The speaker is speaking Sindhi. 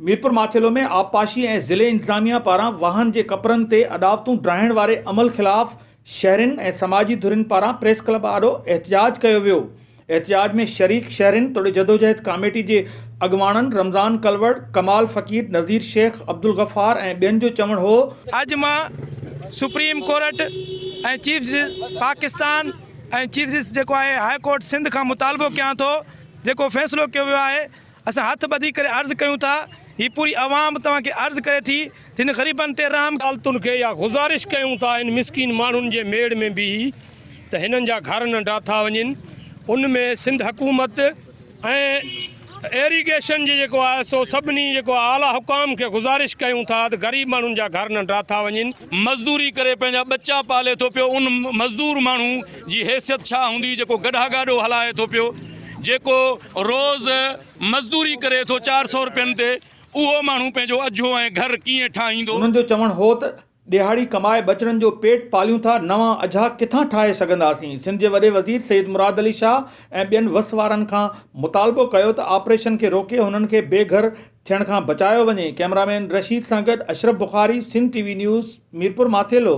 ميرپور ماٿيلو ۾ آبپاشي ۽ ضلعي انتظاميا پاران واهن جي ڪپرن تي اڏاوتون ڊاهڻ واري عمل خلاف شهرين ۽ سماجي ڌرين پاران پريس ڪلب آڏو احتجاج ڪيو ويو. احتجاج ۾ شريڪ شهرين توڙي جدوجهد ڪاميٽي جي اڳواڻن رمضان ڪلوڙ، ڪمال فقير، نذير شيخ، عبدالغفار ۽ ٻين جو چوڻ هو. اڄ مان supreme court ۽ chief justice Pakistan ۽ chief justice جيڪو آهي هاء ڪورٽ سنڌ کان مطالبو ڪيان ٿو جيڪو فيصلو ڪيو ويو آهي اسان هٿ ٻڌي ڪري عرض ڪيون ٿا، هي پوري عوام توهان کي عرض ڪري ٿي ته هن غريبن تي رحم. عدالتن کي اها گذارش ڪيون ٿا هن مسڪين ماڻهن جي ميڙ ۾ بيهي ته هنن جا گهر نه ڊاٿا وڃن ان ۾ سنڌ حڪومت ۽ ايريگيشن جي جيڪو آهي سو سڀني جيڪو اعليٰ حڪام کي گذارش ڪيون ٿا ته غريب ماڻهن جا گهر نه ڊاٿا وڃن. مزدوري ڪري پنهنجا ٻچا پالي ٿو پيو ان مزدور ماڻهو جي حيثيت ڇا هوندي جيڪو گڏها گاڏو هلائي ٿو پيو جيڪو روز مزدوري ڪري ٿو 400 روپين تي اهو ماڻهو پنهنجو اجهو ۽ گهر ڪيئن ٺاهيندو. انهن جو چوڻ هو ته ڏهاڙي ڪمائي ٻچڙن جو پيٽ پاليون ٿا نوان اجها ڪٿان ٺاهي سگهنداسين سنڌ جي وڏي وزير سيد مراد علي شاهه ۽ ٻين وس وارن کان مطالبو ڪيو ته آپريشن کي روڪي هنن کي بي گهر ٿيڻ کان بچايو وڃي ڪئميرا مين رشيد سان گڏ Ashraf Bukhari Sindh T V news Mirpur Mathelo.